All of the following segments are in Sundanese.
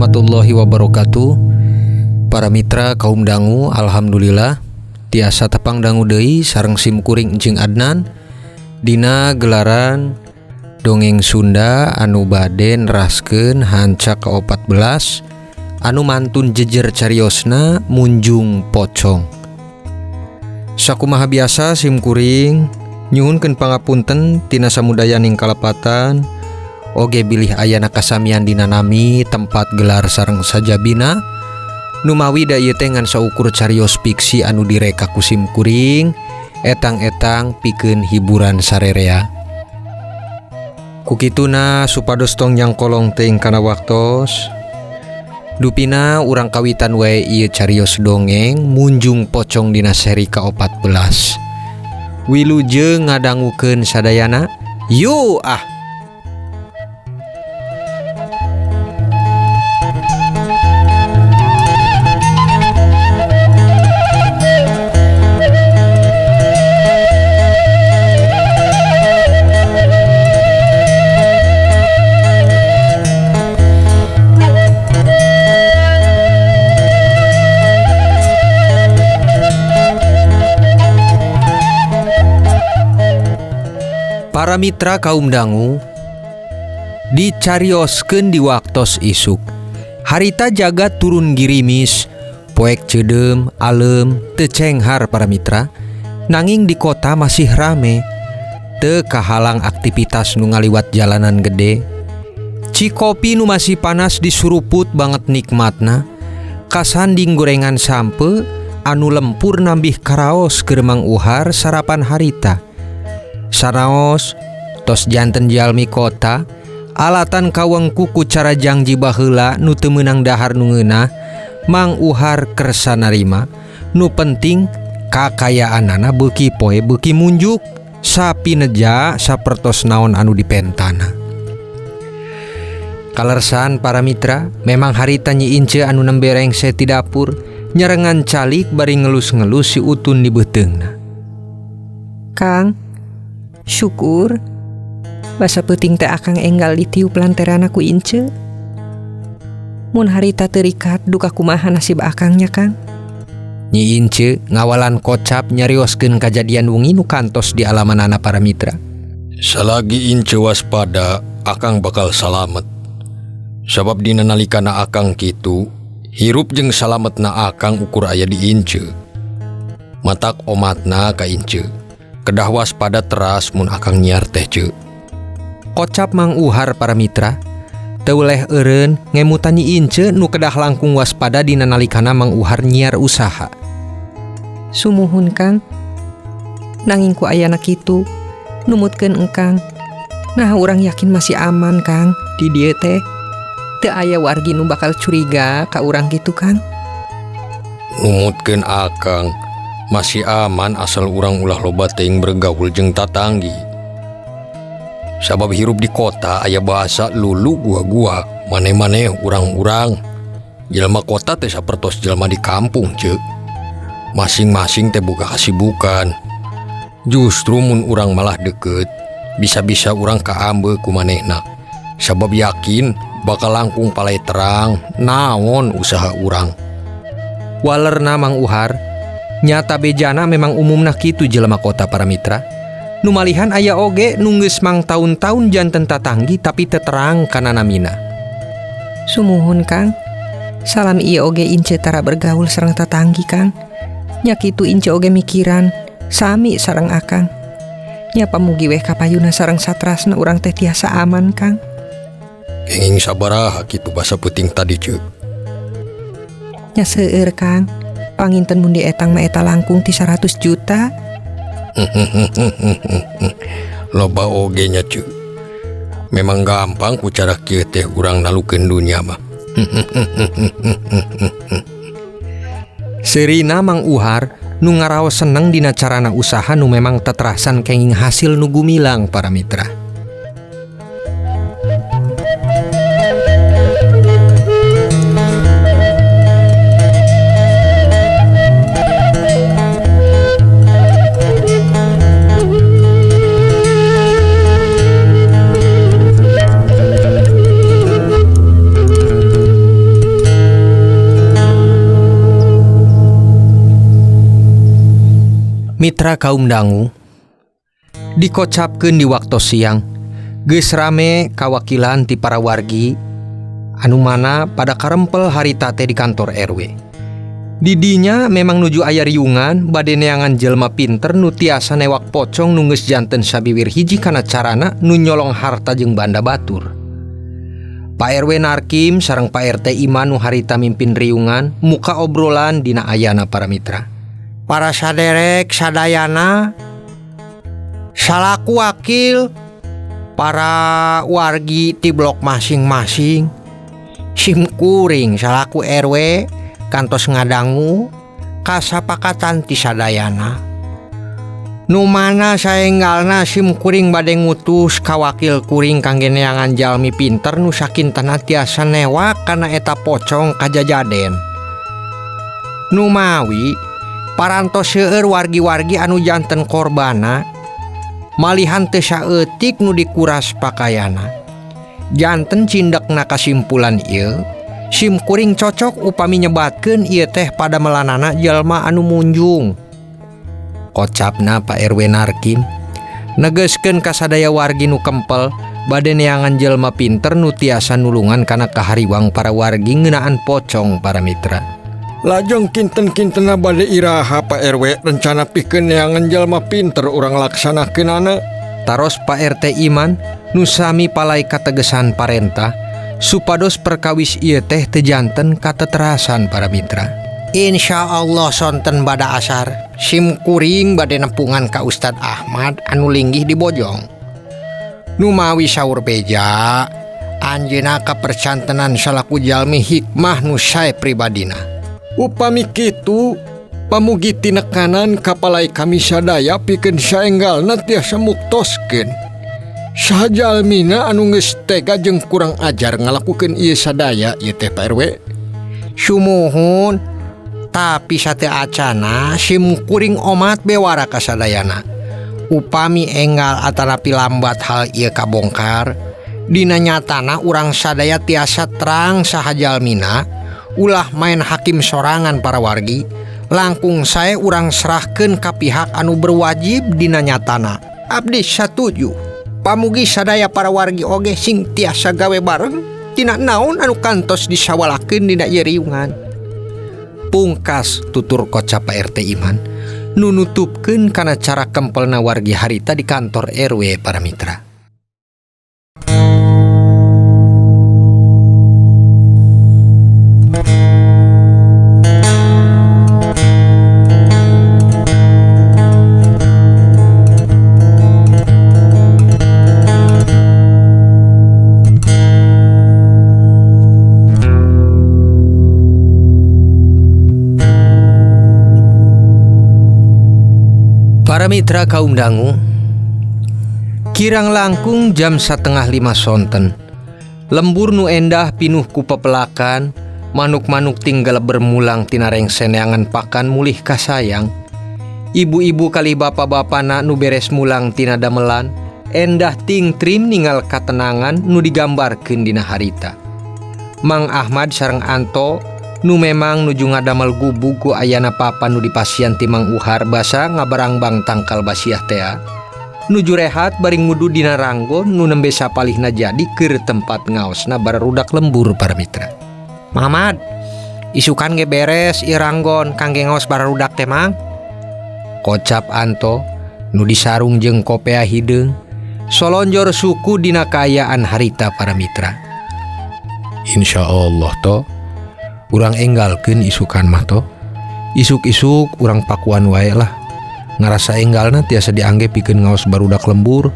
Warahmatullahi wabarakatuh. Para mitra kaum dangu, alhamdulillah tiasa tepang dangu deui sareng sim kuring jeung Adnan dina gelaran dongeng Sunda anu bade neraskeun hanca ke-14 anu mantun jejer cariosna Munjung Pocong. Sakumaha biasa sim kuring nyuhunkeun pangapunten tina samudayaning kalepatan oge bilih ayana kasamian dina nami tempat gelar sareng sajabina numawi da ieu teh ngan saukur carios fiksi anu direka ku sim kuring etang-etang pikeun hiburan sarerea. Kukituna supados tong nyangkolong teuing kana waktos. Dupina urang kawitan wae ieu carios dongeng Munjung Pocong dina seri ka-14. Wilujeng ngadangukeun sadayana. Yu ah. Para mitra kaum dangu dicarioskeun di waktos isuk. Harita jagat turun girimis, poek ceudeum, alem, teu cenghar para mitra. Nanging di kota masih rame, teu kahalang aktivitas nu ngaliwat jalanan gede. Cikopi nu masih panas disuruput banget nikmatna. Kasanding gorengan sampe anu lempur nambih karaos keur Mang Uhar sarapan harita. Sanaos tos janten jalmi kota, alatan kawengku ku cara jangji baheula nu teu meunang dahar nu ngeunah, Mang Uhar kersa narima. Nu penting kakayaanana beuki poe beuki munjuk, sapi neja sapertos naon anu dipentana. Kalersan para mitra, memang harita Nyi Ince anu nembe rengse ti dapur, nyerengan calik bari ngelus-ngelus si utun di beuteungna. Kang, syukur basa peuting teh akang enggal ditiup lanterana ku Ince. Mun harita terikat duka kumaha nasib akangnya, Kang? Nyi Ince ngawalan kocap nyarioskeun kajadian wengi nu kantos di alamanana para mitra. Salagi Ince waspada, akang bakal salamet. Sabab dina nalikana akang kitu, hirup jeung salametna akang ukur aya di Ince. Matak omatna ka Ince. Kedah waspada teras mun akang nyiar teh ce. Kocap Mang Uhar para mitra, teu leh eureun ngemutan Nyi Ince nu kedah langkung waspada dina nalikana Mang Uhar nyiar usaha. Sumuhun Kang, nanging ku ayana kitu numutkeun engkang. Nah urang yakin masih aman Kang di dieu teh. Teu aya wargi nu bakal curiga ka urang kitu Kang. Numutkeun akang masih aman asal urang ulah loba teuing bergaul jeung tatanggi. Sabab hirup di kota aya bahasa lulu gua-gua, maneh-maneh urang-urang. Jelema kota teh sapertos jelema di kampung ceuk. Masing-masing teh boga kasibukan. Justru mun urang malah deket, bisa-bisa urang kaambe ku manehna. Sabab yakin bakal langkung palai terang naon usaha urang. Walerna Mang Uhar, nyata bejana memang umumna kitu jelema kota para mitra. Numalihan aya oge nu geus mang taun-taun janten tatanggi tapi teterang kana namina. Sumuhun Kang, salam ieu oge Ince tara bergaul sareng tatanggi Kang. Nya kitu Ince oge mikiran sami sareng akang. Nya pamugi weh kapayuna sareng satrasna urang teh tiasa aman Kang. Kenging sabaraha kitu basa peuting tadi ceuk. Nya seueur Kang. Panginten mun dietang mah eta langkung ti 100 juta. Loba oge nya ceuk. Memang gampang ku cara kieu teh urang nalukeun dunya mah. Serina Mang Uhar nu ngaraos seneng dina carana usaha nu memang teterasan kenging hasil nu gumilang para mitra. Mitra kaum dangu dikocapkeun di waktu siang geus rame kawakilan ti para wargi anu mana pada karempel harita teh di kantor RW. Didinya memang nuju aya riungan bade neangan jelma pinter nu tiasa newak pocong nu geus janten sabiwir hiji kana carana nu nyolong harta jeung banda batur. Pak RW Narkim sareng Pak RT Iman nu harita mimpin riungan muka obrolan dina ayana para mitra. Para saderek sadayana salaku wakil para wargi ti blok masing-masing sim kuring salaku RW kantos ngadangu kasapakatan ti sadayana. Nu mana saenggalna sim kuring bade ngutus ka wakil kuring kangge neangan jalmi pinter nu sakintena tiasa newak kana eta pocong kajajaden. Numawi parantos seueur wargi-wargi anu janten korbana malihan teu saeutik nu dikuras pakayana. Janten cindekna kasimpulan ieu sim kuring cocok upami nyebatkeun ieu teh pada melanana jelma anu munjung. Kocapna Pak RW Narkim negeskeun ka sadaya wargi nu kempel bade neangan jelma pinter nu tiasa nulungan kana kahariwang para wargi ngeunaan pocong para mitra. Lajeng kinten-kintena bade iraha Pak RW rencana pikeun neangan jelma pinter urang laksanakeunana. Taros Pak RT Iman nu sami palai kategesan parentah supados perkawis ieu teh teu janten kateterasan para mitra. Insya Allah sonten bada asar sim kuring bade nempungan ka Ustad Ahmad anu linggih di Bojong. Numawi saur beja anjeunna kapercantenan salaku jalmi hikmah nu sae pribadina. Upami kitu pamugi tinekanan kapalai kami sadaya pikeun saenggalna tiasa muktoskeun. Saha jalmina anu geus tega jeung kurang ajar ngalakukeun ieu sadaya ieu teh Pak RW. Sumuhun tapi sate acana sim kuring omat bewara kasadayana. Upami enggal atanapi lambat hal ieu kabongkar dina nyatana urang sadaya tiasa terang saha jalmina ulah main hakim sorangan para wargi langkung sae urang serahkeun ka pihak anu berwajib dina nyatana. Abdi satuju. Pamugi sadaya para wargi oge sing tiasa gawe bareng tina naon anu kantos disawalakeun dina ieu riungan. Pungkas tutur kocap Pak RT Iman nu nutupkeun kana cara kempelna wargi harita di kantor RW para mitra. Para mitra kaum dangu, kirang langkung jam 4:30 sonten. Lembur nu endah pinuh ku pepelakan, manuk-manuk tinggal bermulang tina rengseneangan pakan mulih kasayang. Ibu-ibu kali bapak-bapana nu beres mulang tina damelan, endah tingtrim ningal katenangan nu digambarkeun dina harita. Mang Ahmad sareng Anto nu memang nuju ngadamel gubug ku ayana papa nu dipasian ti Mang Uhar basa ngabarangbang tangkal basiah tea. Nuju rehat bari ngudu dina ranggon nu nembe sapalihna jadi keur tempat ngaosna barudak lembur para mitra. Mamad, isukan ge beres ieu ranggon kangge ngaos barudak teh Mang. Kocap Anto nu disarung jeung kopea hideung solonjor suku dina kaayaan harita para mitra. Insya Allah to urang enggalkeun isukan mah to. Isuk-isuk urang pakuan wae lah. Ngarasa enggalna tiasa diangge pikeun ngaos barudak lembur.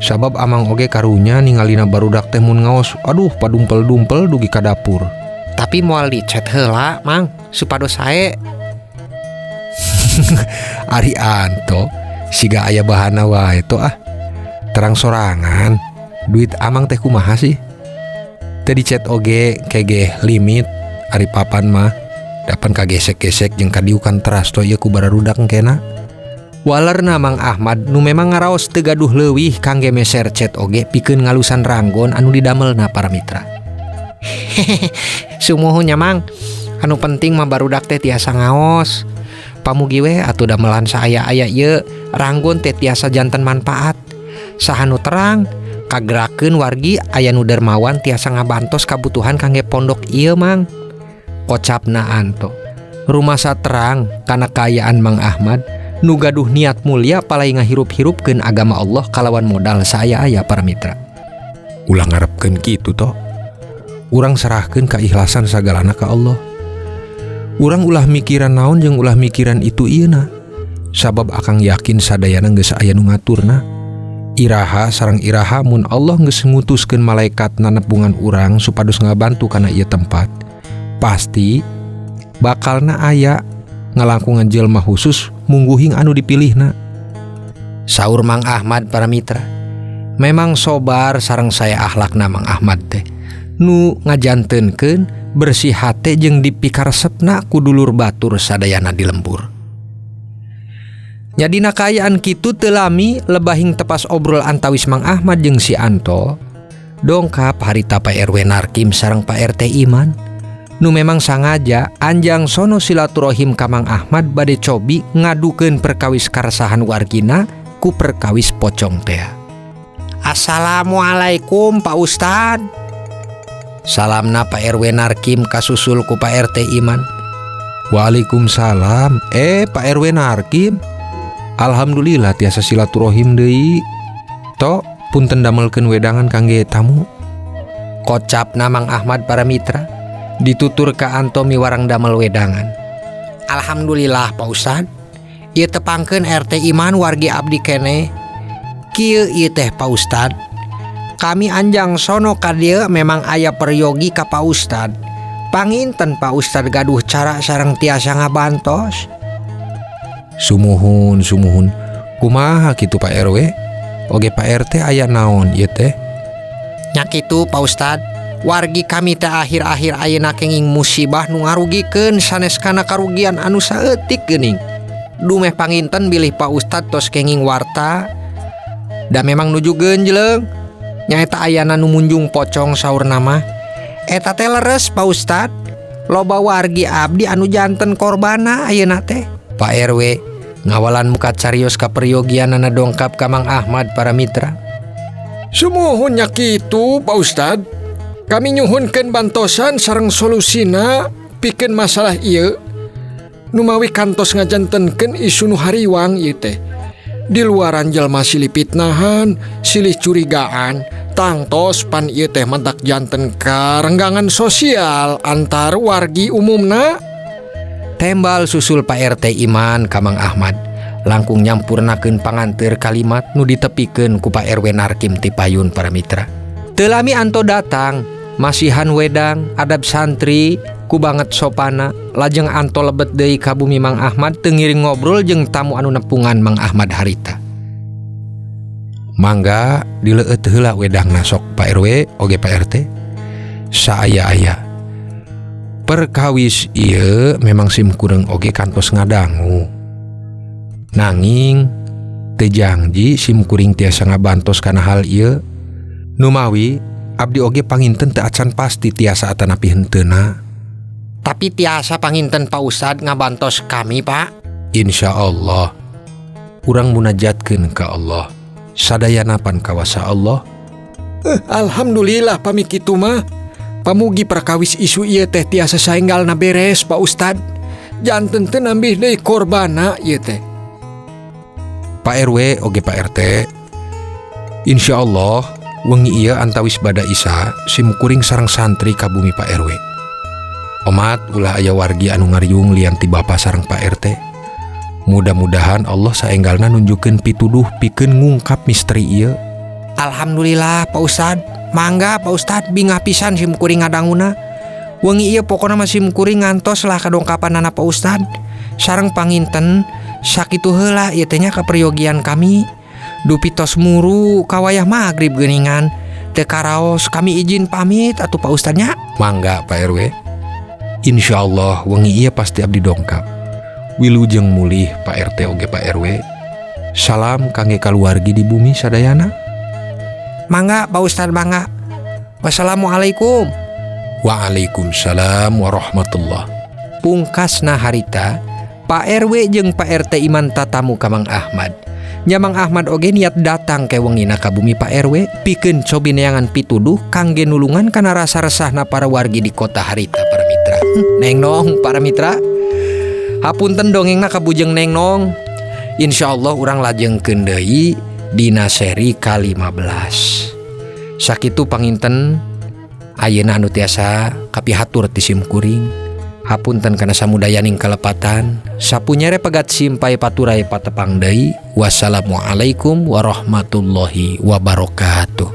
Sabab amang oge karunya ningalina barudak teh mun ngaos, aduh padumpel-dumpel dugi ka dapur. Tapi moal dicet heula, Mang, supados sae. Ari Anto siga aya bahana wae to ah. Terang sorangan, duit amang teh kumaha sih? Teu dicet oge kege limit. Ari papan mah dapan kagesek-gesek jeung kadiukan teras to ieu ku bararudak engkena. Walerna Mang Ahmad nu memang ngaraos teu gaduh leuwih kangge meser cet oge pikeun ngalusan ranggon anu didamelna para mitra. Sumuhun nya Mang, anu penting mah barudak teh tiasa ngaos. Pamugi we atuh damelan saaya-aya ieu ranggon teh tiasa janten manfaat. Saha nu terang kagerakeun wargi aya nu dermawan tiasa ngabantos kabutuhan kangge pondok ieu Mang. Kocapna Anto. Rumasa terang kana kaayaan Mang Ahmad nu gaduh niat mulia palai ngahirup-hirupkeun agama Allah kalawan modal saaya-aya para mitra. Ulah ngarepkeun kitu toh. Urang serahkeun keikhlasan sagalana ka Allah. Urang ulah mikiran naon jeung ulah mikiran itu ieuna. Sabab akang yakin sadayana geus aya nu ngaturna. Iraha sareng iraha mun Allah geus ngutuskeun malaikat nepungan urang supados ngabantu kana ieu tempat. Pasti bakalna aya ngalangkungan jelma khusus mungguhing anu dipilihna. Saur Mang Ahmad para mitra. Memang sobar sareng saya akhlakna Mang Ahmad teh. Nu ngajantenkeun bersih hate jeung dipikaresepna ku dulur batur sadayana di lembur. Nyadina kaayaan kitu teu lami lebahing tepas obrol antawis Mang Ahmad jeung si Anto. Dongkap harita Pak RW Narkim sareng Pak RT Iman. Nu memang sangaja anjang sono silaturahim ka Mang Ahmad bade cobi ngadukeun perkawis karesahan wargina ku perkawis pocong teh. Assalamualaikum Pak Ustad. Salamna Pak RW Narkim kasusul ku Pak RT Iman. Waalaikumsalam. Pak RW Narkim. Alhamdulillah tiasa silaturahim deui. Tok punten damelkeun wedangan kangge tamu. Kocapna Mang Ahmad para mitra. Ditutur ka Anto miwarang damel wedangan. Alhamdulillah Pak Ustad. Ieu tepangkeun RT Iman wargi abdi keneh. Kieu ieu teh Pak Ustad. Kami anjang sono ka dieu memang aya peryogi ka Pak Ustad. Panginten Pak Ustad gaduh cara sareng tiasa ngabantos. Sumuhun sumuhun. Kumaha kitu Pak RW? Oge Pak RT aya naon ieu teh? Nya kitu Pak Ustad. Wargi kami teh akhir-akhir ayeuna kenging musibah nu ngarugikeun sanes kana karugian anu saeutik geuning. Dumeh panginten bilih Pak Ustad tos kenging warta. Da memang nuju genjleng. Nyaeta ayana nu munjung pocong saur nama. Eta teh leres Pak Ustad. Loba wargi abdi anu janten korbana ayeuna teh. Pak RW ngawalan muka carios ka peryogianana dongkap ka Mang Ahmad para mitra. Sumuhun nya kitu Pak Ustad. Kami nyuhunkeun bantosan sareng solusina pikeun masalah ieu. Numawi kantos ngajantenkeun isu nu hariwang ieu teh. Di luaran jelma silih fitnahan, silih curigaan, tangtos pan ieu teh mantak janten karenggangan sosial antar wargi umumna. Tembal susul Pak RT Iman ka Mang Ahmad. Langkung nyampurnakeun panganteur kalimat nu ditepikeun ku Pak RW Narkim ti payun para mitra. Teu lami Anto datang, masihan wedang, adab santri, ku banget sopana, lajeng Anto lebet deui ka bumi Mang Ahmad teu ngiring ngobrol jeung tamu anu nepungan Mang Ahmad harita. Mangga dileueut heula wedangna sok Pak RW oge Pak RT. Saaya-aya. Perkawis ieu memang sim kuring oge kantos ngadangu. Nanging teu jangji sim kuring tiasa ngabantos kana hal ieu. Numawi abdi oge panginten teu acan pasti tiasa atanapi henteuna. Tapi tiasa panginten Pak Ustad ngabantos kami Pak. Insya Allah urang munajatkeun ka Allah. Sadayana pan kawasa Allah. Alhamdulillah pami kitu mah. Pamugi perkawis isu ieu teh tiasa saenggalna beres Pak Ustad. Janten teu nambih deui korbana ieu teh. Pak RW oge Pak RT. Insya Allah wengi ieu antawis bada Isya sim kuring sareng santri ka bumi Pak RW. Omat ulah aya wargi anu ngariung lian ti bapa sareng Pak RT. Mudah-mudahan Allah saenggalna nunjukkeun pituduh pikeun ngungkap misteri ieu. Alhamdulillah Pak Ustad. Mangga Pak Ustad bingah pisan sim kuring ngadanguna. Wengi ieu pokona mah sim kuring ngantos lah kadongkapanana Pak Ustad. Sareng panginten sakitu heula ieu teh nya kaperyogian kami. Dupi tos muru kawayah magrib geuningan. Teu karaos kami izin pamit atuh Pak Ustad nya. Mangga Pak RW. Insya Allah wengi ieu pasti abdi dongkap. Wilujeng mulih Pak RT oge Pak RW. Salam kangge kaluargi di bumi sadayana. Mangga Pak Ustad mangga. Wassalamualaikum. Waalaikumsalam warahmatullah. Pungkasna harita Pak RW jeung Pak RT Iman tatamu ka Mang Ahmad. Nya Mang Ahmad oge niat datang ke wengina ka bumi Pak RW pikeun cobi neangan pituduh kangge nulungan kana rasa resahna para wargi di kota harita para mitra. Neng Nong para mitra. Hapunten dongengna kabujeng Neng Nong. Insya Allah urang lajengkeun deui dina seri ka-15. Sakitu panginten ayeuna anu tiasa kapihatur ti sim kuring. Hapunten kana samudayaning kalepatan. Sapunyere pegat simpay paturay patepang deui. Wassalamualaikum warahmatullahi wabarakatuh.